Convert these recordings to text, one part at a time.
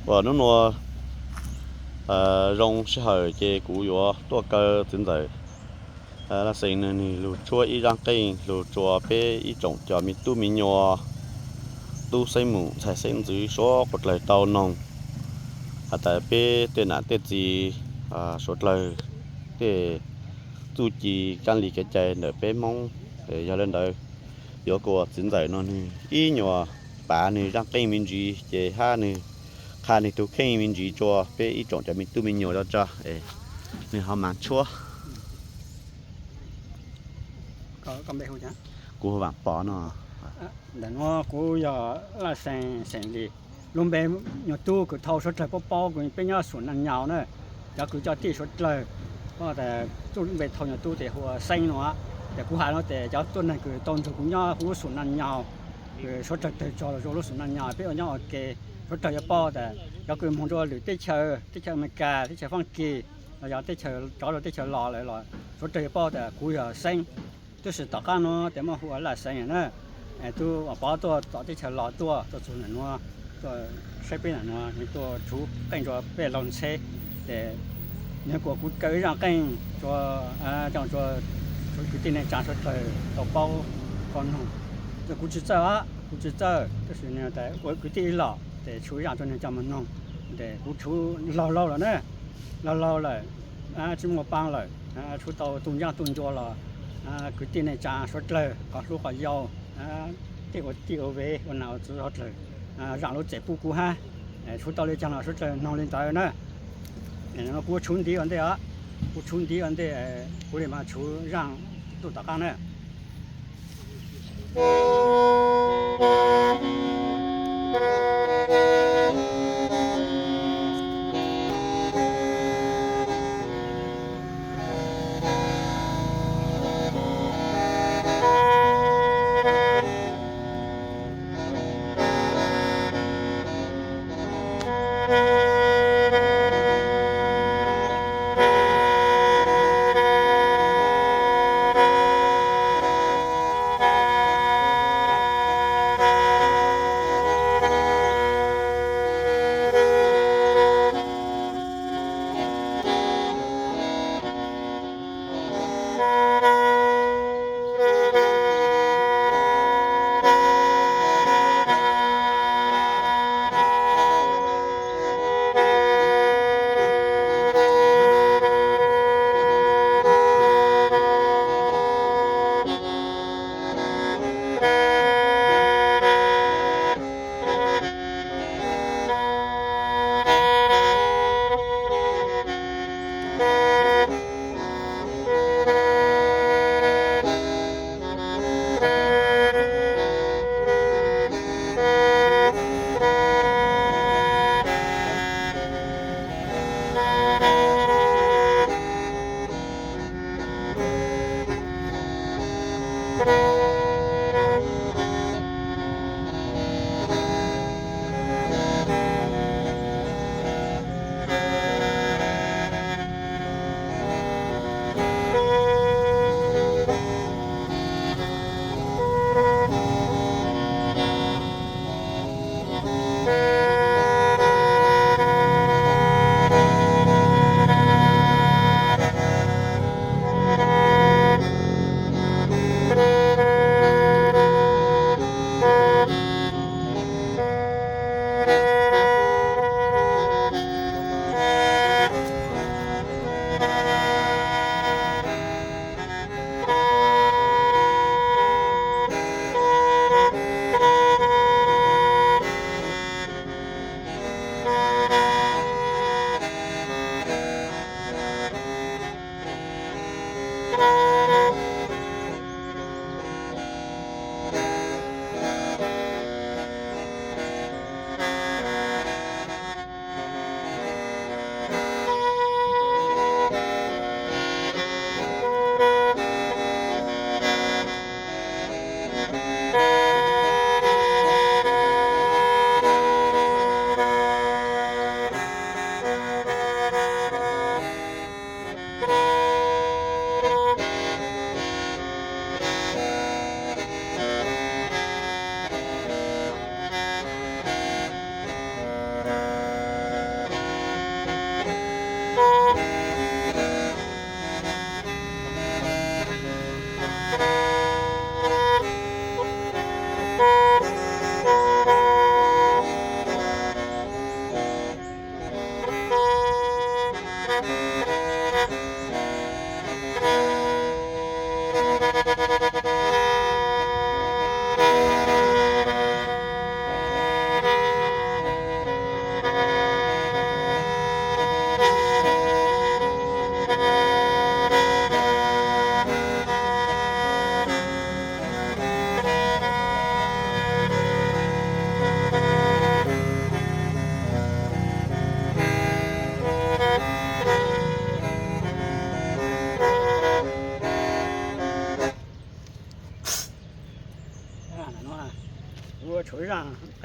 Uas hnub nua zoo sij hawm ces kuv yuav tuaj kaw txiv ntxawm Laj Xees nws lug tshuab ib zaaj qeej lug rua peb ib tsoom cov me tub me nyuam, tub xeeb mum ntxhais xeeb ntxwv suav dlawg tau noog has tas peb tej nam tej txiv suav dlawg tej txuj ci kaab li kev cai ntawm peb Moob. Yog le ntawd, yuav kuas txiv ntxawm no nwg ib nyuas pav nwg zaaj qeej me ntsis ces hab nwg qha nwg tug kheej me ntsis rua peb ib tsoom cov me tub me nyuam tso, nwg ho mas tshuab. Kuv hu Vaam Pov no. Ntawm nuav kuv yog Laj Xees Xeem Lis. Lub npe nyuas tub kws thau suav dlawg paub paub kws peb nyob Xum Naj Nyaus na. Cov kws coj tij suav dlawg, txuj npe thau nyuas tub tes hu ua Xeeb no. Ces kuv has no tes cov tuab neeg kws tau nrug kuv nyob huv lub Xum Naj Nyaus, kws suav dlawg tawg tsog los rua lub Xum Naj Nyaus peb ua nyob ua ke, suav dlawg yuav paub tas cov kws moog rua lwm teb chaws, teb chaws Amelikas, teb chaws Faab Kis, los yog teb chaws, rov rua teb chaws Los lawm los suav dlawg yuav paub tas kuv yog Xeeb. Tab sis tom qaab nuav tes muaj hu ua Laj Xees na. Tub Vaam Pov tuaj tom teb chaws Los tuaj, tuaj txug ntawm nuav, tuaj saib peb ntawm nuav, nwg tuaj tshuab qeej rua peb laug ntxheb. Ces nwg kuas kuv kaw ib zaaj qeej rua, rua kwv tij neej tsaa suav dlawg tau paub tau noog. Kuv tsi txawj, kuv tsi txawj, tab sis nwg tas ua kwv tij ib los tes tshuab ib zaaj rua nwg coj moog noog. Tes kuv tshuab laug laug lawm na, laug laug lawm, tsi muaj paab lawm, tshuab tau tug ncaaj tug ncua los kwv tij neej tsaa suav dlawg qhov hlub qhov yau, tej ua tij ua vev ua nam ua txiv suav dlawg zaam lub txim pub kuv hab. Tshuab tau le caag los suav dlawg noog le ntawd na. Kuv tshuab ntiv ua ntej os, kuv tshuab ntiv ua ntej, kuv le maam tshuab zaaj ntuj tom qaab na.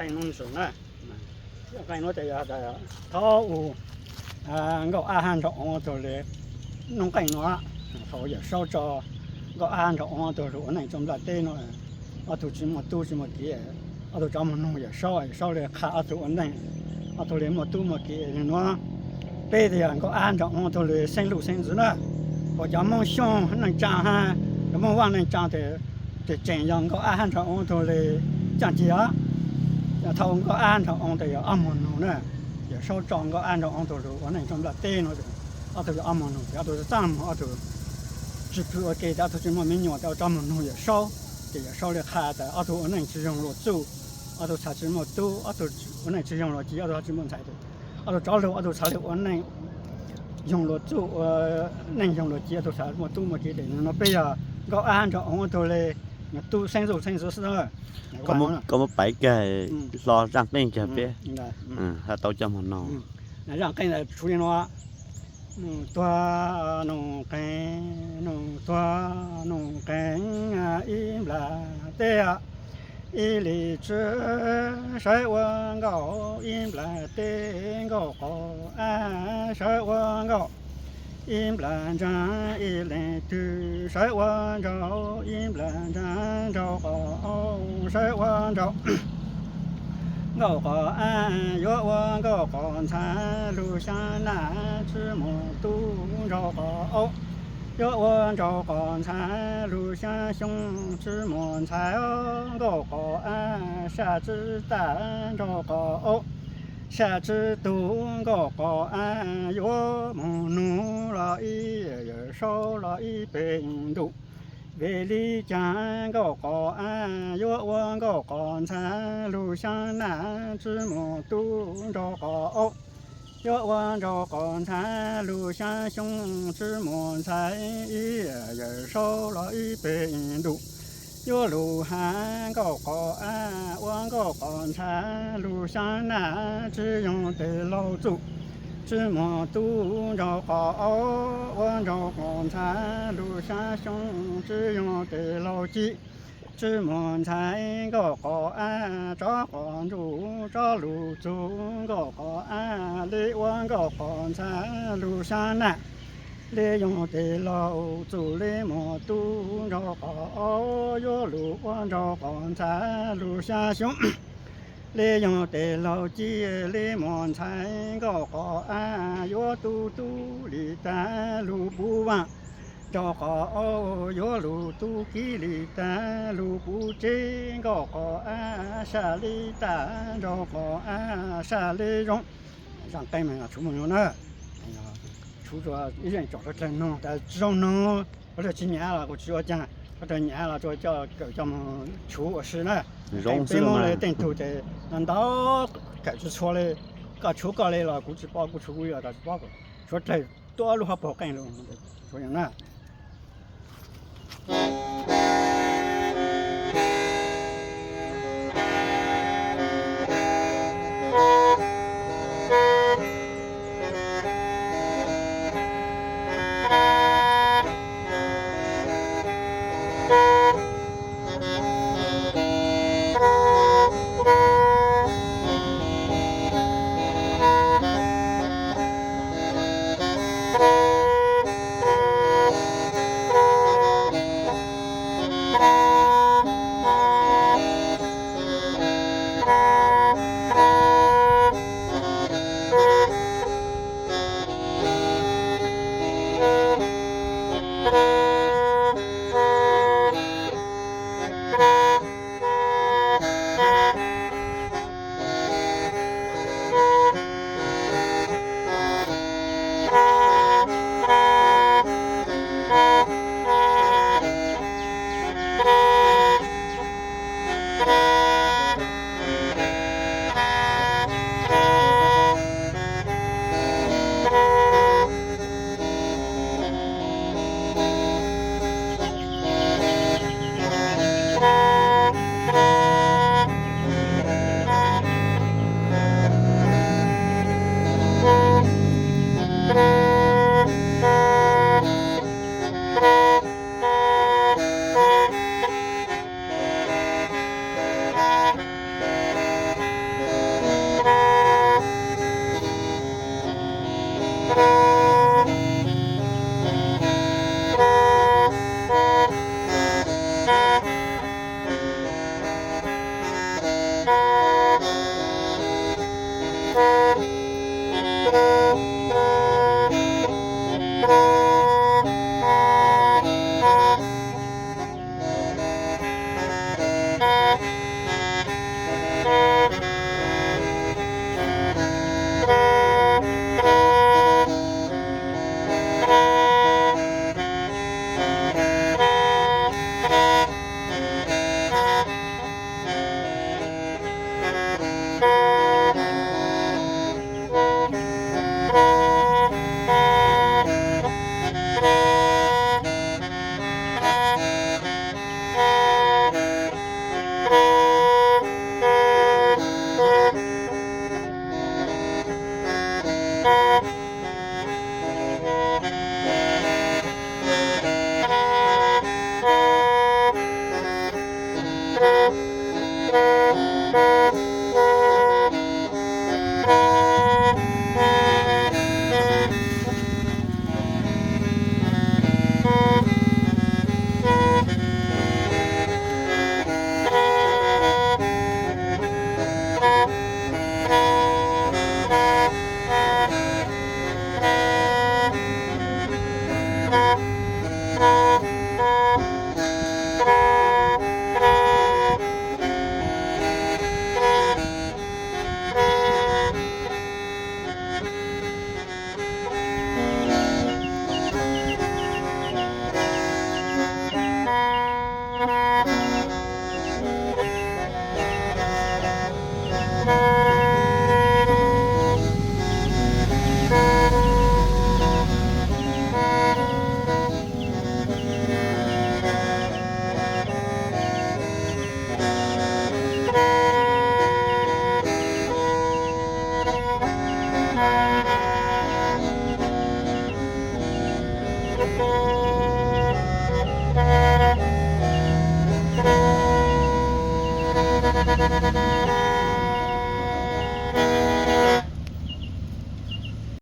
Nub ntsum na, qeej nuav tes yog thaum u Nkauj Ab Hab Nrhav Oo tug le nub qeej nuav, thaum Yawm Saub tso Nkauj Ab Hab Nrhav Oo ob tug lug ua neej rua nplaj teb nuav, ob tug tsi muaj tub tsi muaj kiv, ob tug tso moog nug Yawm Saub, Yawm Saub le qha ob tug ua neej, ob tug le muaj tub muaj kiv le nuav. Peb tes yog Nkauj Ab Hab Nrhav Oo tug le xeeb luj xeeb ntxwv na, puas cov Moob Xyooj neej tsaa hab cov Moob Vaaj neej tsaa tes tseem yog Nkauj Ab Hab Nrhav Oo tug le caaj ceg os. Thaum Nkauj Ab Hab Nrhav Oo tes yog ob muag nug na, Yawm Saub tso Nkauj Ab Hab Nrhav Oo tug lug ua neej rua nplaj teb nuav, ob tug yog ob muag nug tes ob tug txaaj muag, ob tug tsi pw ua ke tes ob tug tsi muaj me nyuam tes ob tug tso moog nug Yawm Saub, ces Yawm Saub le qha tas ob tug ua neej tsi yoog luag txuj, ob tug txhad tsi muaj tub, ob tug ua neej tsi yoog luag ci, ob tug tsi muaj ntxhais, ob tug tso lug ob tug txhad le ua neej yoog luag txuj, ua neej yoog luag ci, ob tug txhad muaj tub muaj kiv tes nuav peb yog Nkauj Ab Hab Nrhav Oo ob tug le tub xeeb luj xeeb ntxwv xwb. Koj muab paiv kag hlo zaaj qeej kag peb hab tau coj moog noog. Zaaj qeej tshuv le nuav. Nuj tuag nuj qeeg, nuj tuag nuj qeeg ib nplas teb, ib lis tswv sawv ua nkauj ib nplas teb, nkauj qaum ab sawv ua nkauj ib nplas ntsaa, ib leeg twg sawv ua nraug ib nplas ntsaa, nraug qaum aub sawv ua nraug nkauj qaum ab yuav ua nkauj qaum ntxhais, lug xyaa naj tsi muaj tub, nraug qaum aub yuav ua nraug qaum ntxhais, lug xyaa xyoo tsi muaj ntxhais, nkauj qaum ab saj tsi tag, nraug qaum aub saj tsi tug, nkauj qaum ab yuav moog nug los ib, Yawm Saub los ib peg ntuj. Vim li cas nkauj qaum ab yuav ua nkauj qaum ntxhais, lug xyaa naj tsi muaj tub, nraug qaum aub yuav ua nraug qaum ntxhais, lug xyaa xyoo tsi muaj ntxhais, ib, Yawm Saub los ib peg ntuj. Yuav lug has nkauj qaum ab ua nkauj qaum ntxhais, lug xyaa naj tsi yoog tes laug txuj, tsi muaj tub, nraug qaum aub ua nraug qaum ntxhais, lug xyaa xyoo tsi yoog tes laug ci, tsi muaj ntxhais, nkauj qaum ab tsov qaum ntsuj tsov lug txug, nkauj qaum ab le ua nkauj qaum ntxhais, lug xyaa naj le yoog tes laug txuj, le muaj tub, nraug qaum aub yuav lug ua nraug qaum ntxhais, lug xyaa xyoo le yoog tes laug ci, le muaj ntxhais, nkauj qaum ab yuav tub tub li tag, lug puv vaaj, nraug qaum aub yuav lug tub kiv li tag, lug puv tsev, nkauj qaum ab saj li tag, nraug qaum ab saj li zoo. Zaaj qeej mas tshuv moog no na, tshuv ib zeej tsom suav dlawg noog tas tsi zoo noog, suav dlawg tsi nyam los kuv tsi ua caag, suav dlawg nyam los tsuas coj kawm coj moog tshuv ua si na. Peb Moob le teej tug tes ntau, kawm tsi txhua le, koj tshuv koj le los kuv tsi paub, kuv tshuv kuv le los tsi paub, suav dlawg tuab lub hauv paug qeej lug na.